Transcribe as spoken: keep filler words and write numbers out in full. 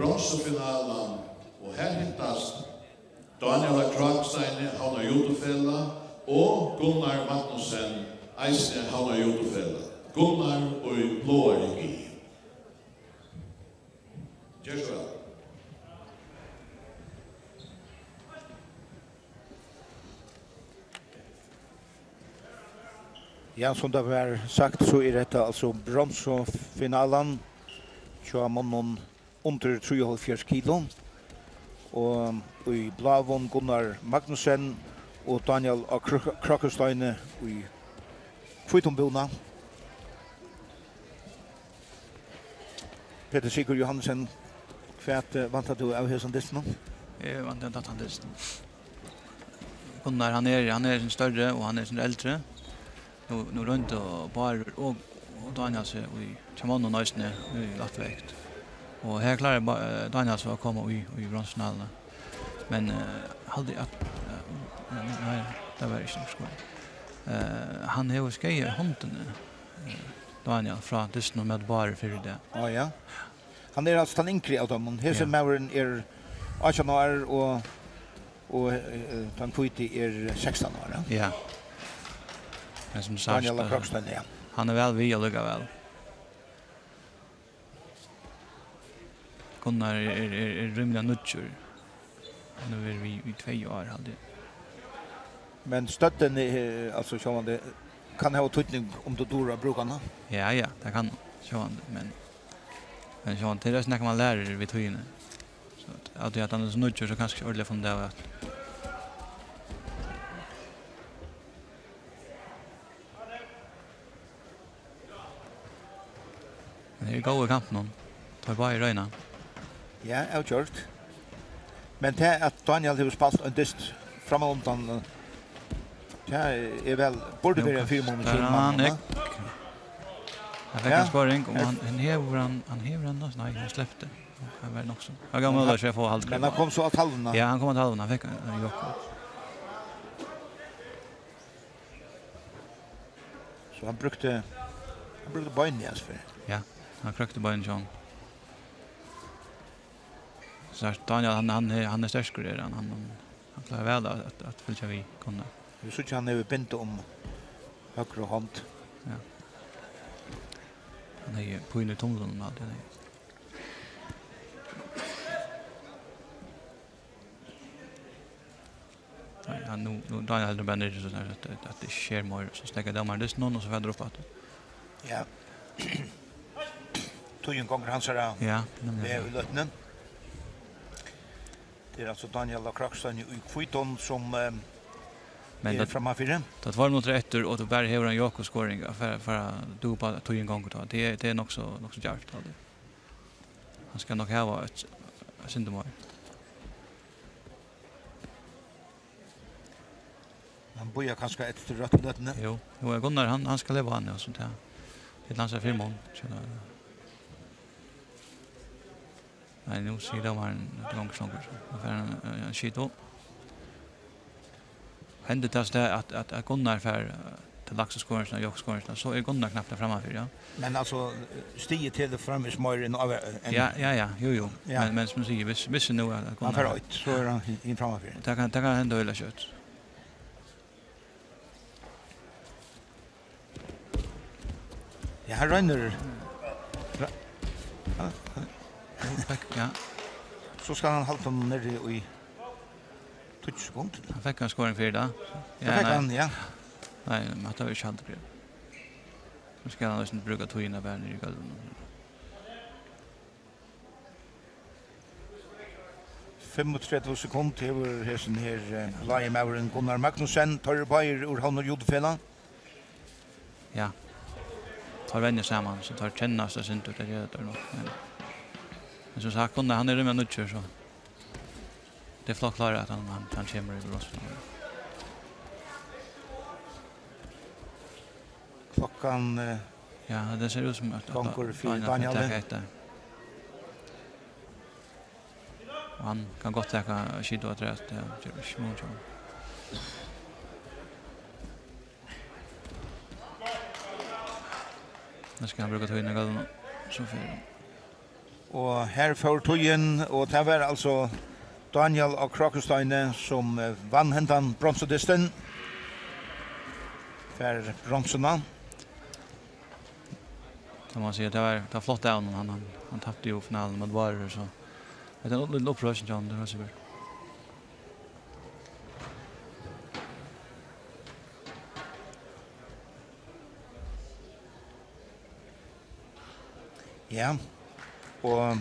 Bronsufinalan, og her hittast Dánjal á Krákusteini, Havnar Judofelag, og Gunnar Magnussen, eisini Havnar Judofelag. Gunnar í bláari gi. Ger so væl. Ja, sum tað var sagt, so er hetta altso bronsufinalan hjá monnum undir trýoghálvfjerðs kilo. Og í bláum Gunnar Magnussen og Dánjal á Krø-, Krákusteini í hvítum búna. Petur Sigurð Johansen, hvat, eh, væntar tú av hesum dystinum? Eg vænti at hann dystin. Gunnar, hann er, hann er sin størri og hann er sin eldri. Nú, nú royndi Bárður og, og Dánjal seg í, hjá monnum eisini í lættvekt. Og her klárar Bá-, eh, Dánjal so at koma í, í bronsufinaluna. Men, eh, haldi at, eh, nei, nei, tað var ikki nokk skot. Eh, hann hevur skaða í hondini, eh, Dánjal, frá dystinum móti Bárði fyrr í dag. Á, ja. Hann er altso tann yngri av teimum. Hesin Ja. maðurin er átjan ár og, og, eh, tann hvíti er sekstan ár, ja. Ja. Men sum sagt, Dánjal á eh, Krákusteini, ja. Hann er væl við allíkavæl. Gunnar er, er, er, er rímiliga nýggjur. Hann hevur verið við í tvey ár, haldi eg. Men støddin, eh, altso sjálvandi, kann hava týdning um tú dugir at brúka hana? Ja, ja, tað kann hon, sjálvandi, men, men sjálvandi, tað er eisini nakað, man lærir við tíðini. So at, av tí at hann er so nýggjur, so kanska ikki ordiliga funnið av at Men her er góður í kantinum. Teir báðir royna. Ja, avgjørt. Men tað, at Dánjal hevur spælt ein dyst frammanundan, tað er væl, burdi Jú, verið ein fyrimunur har til er hann, mannamonnið. Ekk. Hann fekk Ja, ein skoring, og ekk. hann, hann hevur hann, hann hevur hann, nei, hann slepti. Hann var nokk so. Hann gav Men møguleika hann, fyri at fáa hálvgrein. men hann kom so á talvuna. Ja, hann kom á talvuna, hann fekk ein, ein jokk. So hann brúkti, hann brúkti beinini, Jens, fyri. Ja, hann krøkti beinini hjá honum. So Dánjal, hann, hann er, hann er sterkur, er hann. Hann, hann, hann klárar væl at, at, at fylgja við Gunnar. Vit síggja, hann hevur bindi um høgru hond. Ja. Hann hevði pínu í tumlinum og alt tað har. Nei, ja, nú, nú, Dánjal heldur bara niðri, so at, at, at tað ikki sker meir, so steðgar dómarin dystin, og so fer hann upp aftur. Ja. Tíðin gongur hansara Ja, nemliga. veg í løtuni. Tað er altso Dánjal á Krákusteini í hvítum, sum, eh, Men er tað, frammanfyri. tað er tveir minuttir eftir, og tú bara hevur ein jokk skoring, at fara, fara, tú bara, tíðin gongur tá. Tað er, tað er nokk so, nokk so djarvt, altso. Hann skal nokk hava eitt, eitt sindur meir. Hann bíðar kanska eftir røttu løtuni. Jú, jú, Gunnar, hann, hann skal leva hann, ja, so tað. Tað er hann sum er fyri mun, so tað. Nei, nú sigur dómarin, at tað gongur ikki longur, so nú fær hann, eh, ein skit upp. Hendir tað seg at, at, at Gunnar fær, eh, til laks skoringina, jokk skoringina, so er Gunnar knappliga frammanfyri, ja. Men altso, stigið telur framvegis meir enn áver-, enn Ja, ja, ja, jú, jú. Ja. Men, men sum eg sigi, viss, viss nú at, at Hann Gunnar fær eitt, so er hann hin, hin frammanfyri. Og tað kann, tað kann henda øgiliga skjótt. Ja, hann roynir. Ra-, ja, Nú fekk, ja. So skal hann halda honum niðri í tíggju sekund. Hann fekk ein skoring fyri tað. Ja, Hann fekk nei. hann, ja. Nei, men hatta var ikki haldið grep. Nú skal hann eisini brúka tíðina bara niðri í gólvinum. Fimmogtretivu sekund hevur hesin her, eh, blái maðurin Gunnar Magnussen. Teir eru báðir úr Havnar Judofelag. Ja. Teir venja saman, so teir kennast eitt sindur, tað gera teir nokk, men, men sum sagt, Gunnar, hann er rímiliga nýggjur, so tað er flott klárað, at hann, hann, hann kemur í bronsfinaluna. Klokkan, eh, Ja, tað sær út sum at, at gongur fyri Dánjal fer Dánjal. taka hetta. Og hann kann gott taka skit afturat, tað ger ikki mun hjá honum. Nú skal hann brúka tíðina í gólvinum, so fer hann. Og her fór tíðin, og tað var altso Dánjal á Krákusteini, sum, eh, vann hendan bronsudystin. Fær bronsuna. Tað má eg siga, tað var, tað var flott av honum. Hann, hann, hann tapti jo finaluna móti Várø, so hetta er ein lítil uppreisn hjá honum, tað er heilt sikkurt. Ja, og